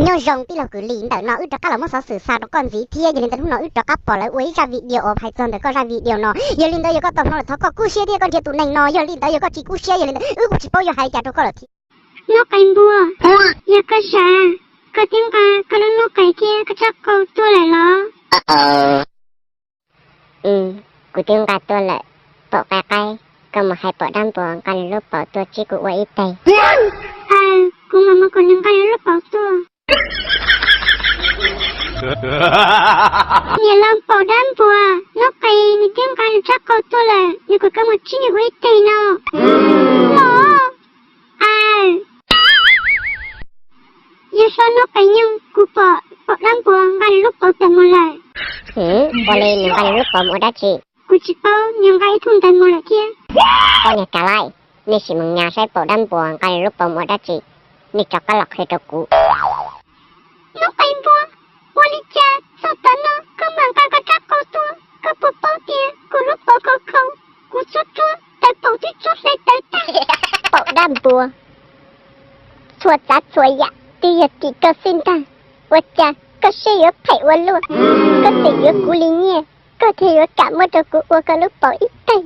Nyob zoo tij laug Kwm Lis, ntawm no wb rov qab los muab xov xwm xa rau koj ntxiv thiab. Yog li ntawd hnub no wb rov qab pom lawv ua ib zaj video hais txog ntawm koj zaj video no. Yog li ntawd yog koj tau hnov lawm thov koj kub siab thiab koj nrhiav tus neeg no. Yog li ntawd yog koj tsis kub siab yog li ntawd wb kuj tsis paub yuav hais li cas rau koj lawm thiab. Noob qes npua, yog koj zam, koj twb nqa koj lub noob qes thiab koj rab qau tuaj lawm los? Kuv twb nqa tuaj lawm. Paum qaib qaib, koj mus hais Paum dab npua nqa nws lub paum tuaj tsib kuv ua ib teg. Aw, kuv mam mus kom nws nqa nws lub paum tuaj. Niam laus Paum dab npua, noob qes nws twb nqa nws rab qau tuaj lawm, nws kom koj mus tsib nws ua ib teg no. Los, aw, yog so noob qes nyoog, kuv pom Paum dab npua nqa nws lub paum tawm mus lawm. Ua li nws nqa nws lub paum mus ua dab tsi? Kuv tsis paub, nws nqa ib thooj ntawd mus lawm thiab. Poj niag Kav Laij, nej sim mus nyas saib Paum dab npua nqa nws lub paum mus ua dab tsi, nej rov qab los qhia rau kuv. Noob qes npua, ua li cas txog tav no koj mam nqa koj rab qau tuaj? Koj puas paub tias kuv lub paum khov kho, kuv txhua txhua tawv paum twb txhua hle tawv tag. Paum dab npua, txhua tsav txhua yam twb yog tim koj xwb ntag. Ua cas koj siab yuav phem ua luaj, koj tseem yuav kuv li nyiaj, koj thiaj yuav kam muab rau kuv ua koj lub paum ib teg.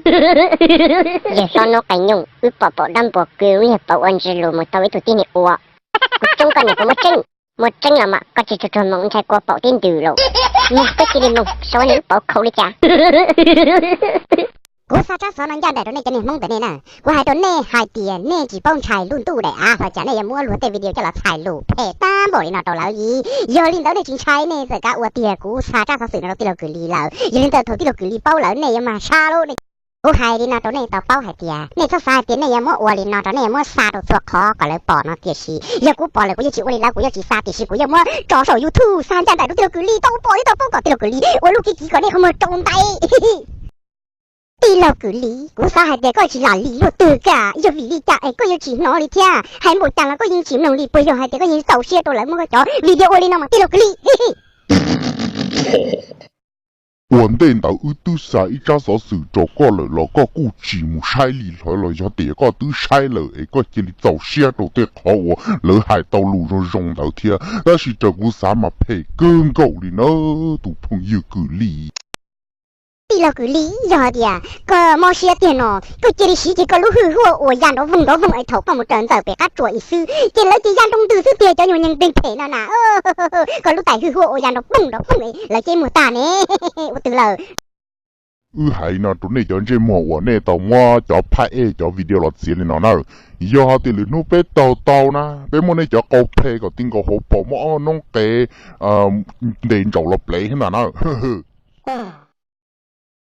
Yog so noob qes nyoog, wb pom Paum dab npua kwv lub niag paum ua ntsis lus mus tau ib tug tib neeg ua. Kuv tsoob koj niam, kuv muaj tseeb, muaj tseeb los mas koj tsis tsuag tsuag mus ntshai kua paum tib ntws los. Mus, koj cia li mus, saib niag lub paum khau li cas. Kuv xa tsab xov no ncaj nraim rau nej cov niag Hmoob ntawm nej na. Kuv hais rau nej hais tias nej tsis paub ntshai lub ntuj daim av, hos cas nej yuav muab luag tej video coj los txhais lus phem tag npaum li no rau lawv li. Yog li ntawd nej tsis ntshai nej txawm kav ua tiag, kuv xa tsab xov xwm no rau tij laug Kwm Lis lawm. Yog li ntawd thaum tij laug Kwm Lis paub lawm nej yuav mag sab lub. Kuv hais li no rau nej tau paub hais tias nej txhob xav hais tias nej yuav muab ua li no rau, nej yuav muab xa rau txhua qhov kom lawv pom no, tiam sis yog kuv pom lawm kuv yeej tsis ua li lawv, kuv yeej tsis xa, tiam sis kuv yuav muab tso saum YouTube xa ncaj nraim rau tij laug Kwm Lis tau pom thiab tau paub kom tij laug Kwm Lis ua lub kev kiv kom nej qhov muag rau ntaiv. Tij laug Kwm Lis, kuv xav hais tias koj tsis lam li luaj twg kag, yog vim li cas es koj yuav tsis hnov li thiab? Hais npaum cas los koj yeej tsis mloog li, puas yog hais tias koj yeej txaus siab rau lawv muab koj cov video ua li no mas tij laug Kwm Lis? Ua ntej ntawd wb twb xa ib tsab xov xwm rau koj lawm los koj kuj tsis mus saib li hlo, los yog tias koj twb saib lawm es koj cia li txaus siab rau tej qhov uas lawv hais tau lus zoo zoo ntawd thiab. Tab sis raws kuv xav mas phem kawg nkaus li na tus phooj ywg Kwm Lis. Tij laug Kwm Lis, yog hais tias koj mob siab tiag no, koj cia li siv kiag koj lub hwj huaj uas ya nrov voog nrov voog es thaum koj mus raws ntxawm pem qab tsuas ib xwb ces lawv cia ya nroo ntws xwb tiag cov nyuag neeg npeeg phem no na. Koj lub tais hwj huaj uas ya nrov voog nrov voog es lawv cia muag tag ne. Ua twg lawm? Wb hais no rau nej cov ntsej muag uas nej tau muab cov phaj ej cov video los txiav li no na. Yog hais tias lwm hnub peb taug tau na, peb muab nej cov qau phe kom ti nkaus hauv paus muab ob noob qes ntes ntsaum los plev thiab ntag na.